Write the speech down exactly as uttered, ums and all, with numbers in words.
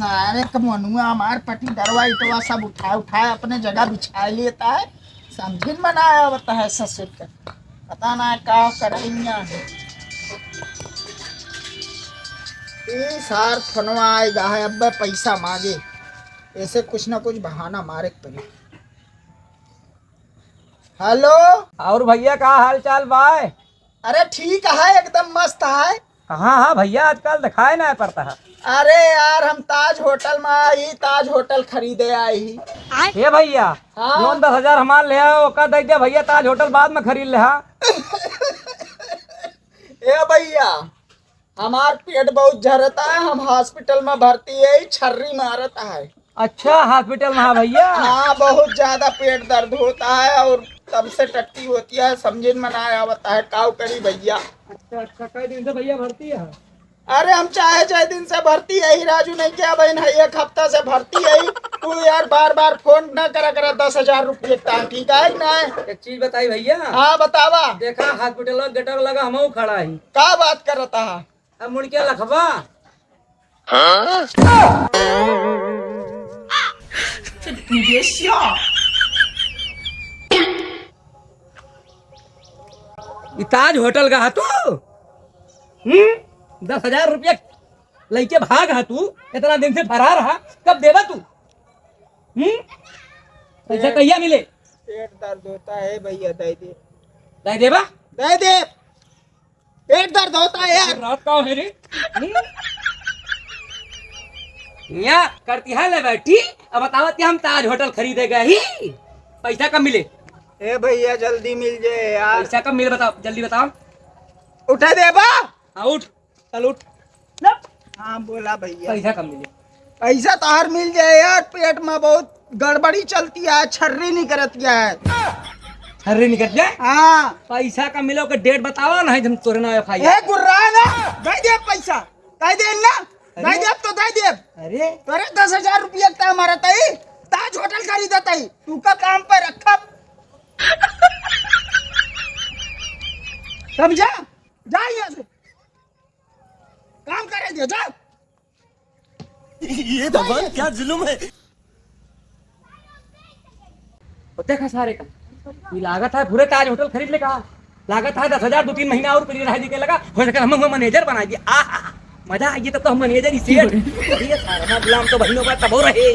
अरे कमनुआ हमार पटी दरवा इटवा सब उठाए उठाए अपने जगह बिछा लेता है। समझिन मनाया होता है ससुर का। पता ना का करैया है। ई सार फोनवा आएगा है, अब पैसा मांगे। ऐसे कुछ ना कुछ बहाना मारे के पड़ी। हेलो। और भैया, का हाल चाल बाय? अरे ठीक है, एकदम मस्त है। कहाँ है भैया, आजकल दिखाए ना पड़ता है। अरे यार, हम ताज होटल में आई, ताज होटल खरीदे आई। ए भैया, हाँ। जौन दस हजार हमार ले आओ, ओका दे दे भैया, ताज होटल बाद में खरीद ले हा। ए भैया, हमार पेट बहुत झरता है, हम हॉस्पिटल में भर्ती है, छर्री मारता है। अच्छा, हॉस्पिटल में है भैया? हाँ, बहुत ज्यादा पेट दर्द होता है और तब से टट्टी होती है, समझिन मनाया होता है, काउ करी भैया। अच्छा अच्छा, कई दिन से भैया भर्ती है? अरे हम चाहे चाहे दिन से भर्ती है ही राजू, नहीं क्या बहन है, एक हफ्ता से भर्ती है ही। तू यार बार बार फोन ना करा करा, दस हजार रुपये का, ठीक है कि ना? एक चीज बताई भैया। हाँ बतावा। देखा हॉस्पिटल में गटर लगा, हम खड़ा ही। का बात करता है? अब मुड़ के लखबा। हाँ? ई ताज होटल का हा तू? हम्म? दस हजार रुपया लइके भाग हा तू, इतना दिन से फरार हा, कब देबा तू? हम्म? पैसा कहिया मिले? पेट दर्द होता है भैया, दे दे। दे देबा? दे दे। पेट दर्द होता है यार। रात का है रे? हम्म? यहाँ करती है ले बैठी, अब बतावत कि हम ताज होटल खरीदे गए ही, पैसा कब मिले? ए भैया, जल्दी मिल जाए यार। पैसा कब मिले बताओ, जल्दी बताओ। उठा देबा? हाँ, उठ, चल उठ। हाँ, बोला भैया। पैसा कब मिले? पैसा तोहार मिल जाए यार, पेट में बहुत गड़बड़ी चलती है, छर्री निकरत गया है। छर्री निकरत गया? हाँ। पैसा कब मिले, ओकर डेट बतावा, नहीं हम तोरे ना एफ आई आर। ए गुर्रा ना, दे दे पैसा, दे दे ना, अरे। दे दे तो दे दे। अरे। तोरे दस हजार रुपया का हमारा तई, ताज होटल खरीदा तई, तू का काम पे रखा। समझा? जा यहाँ से। काम करे दे, जा। ये भगवान, क्या जुल्म है। वो देखा सारे का, ये लागत है पूरे ताज होटल खरीद ले का। लागत है दस हजार दो तीन महीना और पड़ी रह के लगा, हो सके हम, हम मैनेजर बना दिया। आहा, मजा आ गया तब तो हम मैनेजर ही सेठ। ये सारा गुलाम तो बहनों का तब हो रहे।